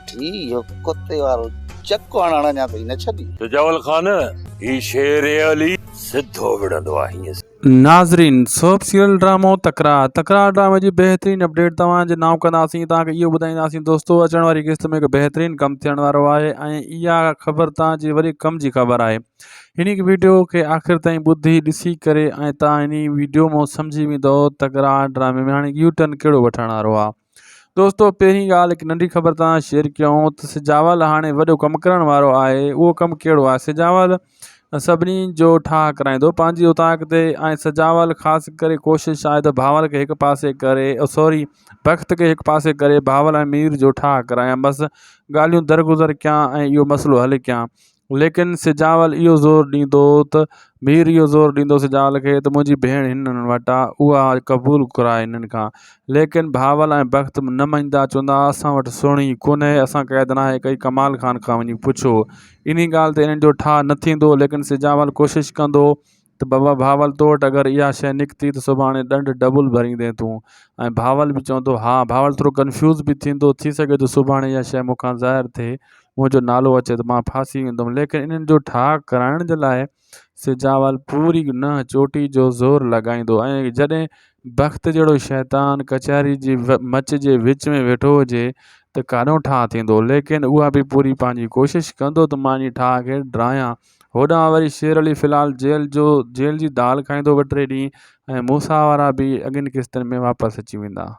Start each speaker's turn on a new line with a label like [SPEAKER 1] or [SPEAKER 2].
[SPEAKER 1] وٺي اهو ڪتي وارو چڪ هڻڻ اڃا تائين نه ڇڏي.
[SPEAKER 2] سجاول خان، هي شير علي سڌو وڙهندو آ هينئن.
[SPEAKER 3] ناظرين سوپ سيريل ڊرامو تڪرار تڪرار ڊرامي جي بهترين اپڊيٽ توهان جي نانء ڪنداسين توهان کي اهو ٻڌائينداسين دوستو اچڻ واري قسط ۾ هڪ بهترين ڪم ٿيڻ وارو آهي ۽ اها خبر توهان جي وڏي ڪم جي خبر آهي هن ويڊيو کي آخر تائين ٻڌي ڏسي ڪري ۽ توهان هن ويڊيو مان سمجهي ويندو تڪرار ڊرامي ۾ هاڻي يو ٽرن ڪهڙو وٺڻ وارو آهي دوستو پهرين ڳالهه هڪ ننڍي خبر توهان شيئر ڪيون ته سجاول هاڻي وڏو ڪم ڪرڻ وارو آهي اهو ڪم ڪهڙو آهي سجاول سڀني جو ٺاهه ڪرائيندو پنهنجي اوطاق تي ۽ سجاول خاص ڪري ڪوشش آهي ته بهاول کي هڪ پاسي ڪري سوري بخت کي هڪ پاسي ڪري بهاول ۽ مير جو ٺاهه ڪرايان بس ڳالهيون درگذر ڪيان ۽ اهو مسئلو حل ڪيان ليڪن سجاول اهو زور ڏيندو ته مير اهو زور ڏيندو سجاول کي ته منهنجي ڀيڻ هنن وٽ آ اها قبول ڪراء هنن کان ليڪن بهاول ۽ بخت نه مڃدا چوندا اسان وٽ سهڻي ڪونهي اسان قيد ناهي ڪئي ڪمال خان کان وڃي پڇو انهي ڳالهه تي انهن جو ٺاهه نه ٿيندو ليڪن سجاول ڪوشش ڪندو ته بابا بهاول تو وٽ اگر اها شيء نڪتي ته سڀاڻي ڏنڊ ڊبل ڀريندين تون ۽ بهاول به چوندو ها بهاول ٿورو ڪنفيوز به ٿيندو ٿي سگهي ٿو سڀاڻي اها شيء مون کان ظاهر ٿئي منهنجو نالو اچي ته مان ڦاسي ويندم ليڪن انهن جو ٺاهه ڪرائڻ جي لاء سجاول پوري ننهن چوٽي جو زور لڳائيندو ۽ جڏهن بخت جهڙو شيطان ڪچهري جي مچ جي وچ ۾ ويٺو هجي ته ڪاڏو ٺاهه ٿيندو ليڪن اها به پوري پنهنجي ڪوشش ڪندو ته مان انهي ٺاهه کي ڊاهيان هوڏانهن وري شير علي في الحال جيل جو جيل جي دال کائيندو ٻه ٽي ڏينهن ۽ موسيٰ وارا به اڳين قسطن ۾ واپس اچي ويندا.